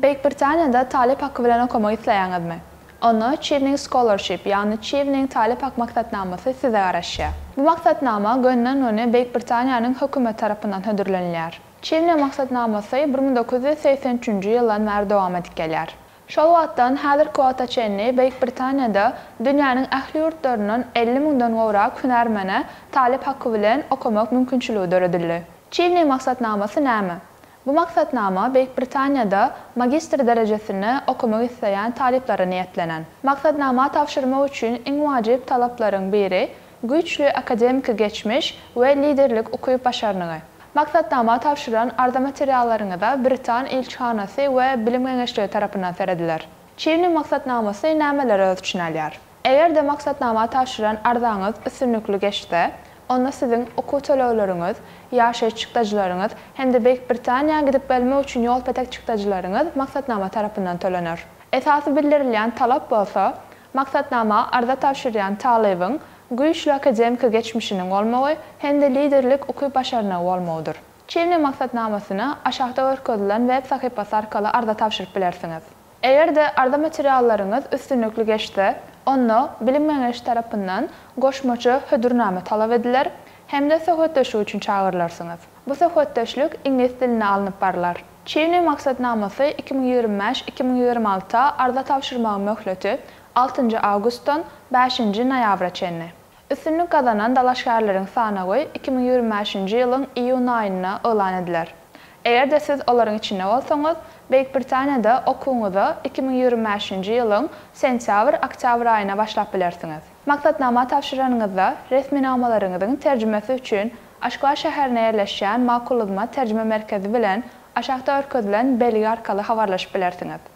Beýik Britaniýada talyp haky bilen okamak isleýäňizmi? Onda Chevening Scholarship, ýagny Chevening talyp hak maksatnamasy size garaşýar. Bu maksatnama gönden-göni Beýik Britaniýanyň hökümeti tarapyndan hödürlenilýär. Chevening maksatnamasy 1983-nji ýyldan bäri dowam edip gelýär. Şol wagtdan häzirki wagta çenli Beýik Britaniýada dünýäniň ähli ýurtlaryndan 50 müňden gowrak hünärmene talyp haky bilen okamak mümkinçiligi döredildi. Chevening maksatnamasy näme? Bu maksatnama Beýik Britaniýada magistr derejesinde okamak isleýän talyplara niýetlenen. Maksatnama tabşyrmak üçin iň wajyp talaplaryň biri güýçli akademiki geçmiş we liderlik ukyp-başarnygy. Maksatnama tabşyran arza materiallaryňyza Britan ilçihanasy we Bilim geňeşligi tarapyndan serediler. Chevening maksatnamasy nämeleri öz içine alýar? Eger-de maksatnama tabşyran arzaňyz üstünlikli geçse, onda siziň okuw tölegleriňiz, ýaşaýyş çykdajylaryňyz hem-de Beýik Britaniýa gidip gelmek üçin ýol-petek çykdajylaryňyz maksatnama tarapyndan tölener. Esasy bildirilýän talap bolsa, maksatnama arza tabşyrýan talybyň güýçli akademiki geçmişiniň bolmagy hem-de liderlik ukyp-başarnygy bolmagydyr. Chevening maksatnamasyna aşakda görkezilen web sahypasy arkaly arza tabşyryp bilersiňiz. Eger-de arza materiallaryňyz üstünlikli geçse, onda Bilim geňeşi tarapyndan goşmaça hödürnama talap ediler hem-de söhbetdeşlik üçin çagyrylarsyňyz. Bu söhbetdeşlik iňlis dilinde alnyp barylar. Chevening maksatnamasy 2025, 2026 arza tabşyrmagyň möhleti altynjy awgustdan bäşinji noýabra çenli. Üstünlik gazanan dalaşgärleriň sanawy 2025-nji ýylyň iýun aýynda yglan ediler. Eger-de siz olaryň içinde bolsaňyz, Beýik Britaniýada okuwyňyza 2025-nji ýylyň sentýabr, oktýabr aýyna başlap bilersiňiz. Maksatnama tabşyranyňyzda resminamalaryňyzyň terjimesi üçin Aşgabat şäherinde ýerleşýän Makulhyzmat terjime merkezi bilen aşakda görkezilen belgi arkaly habarlaşyp bilersiňiz.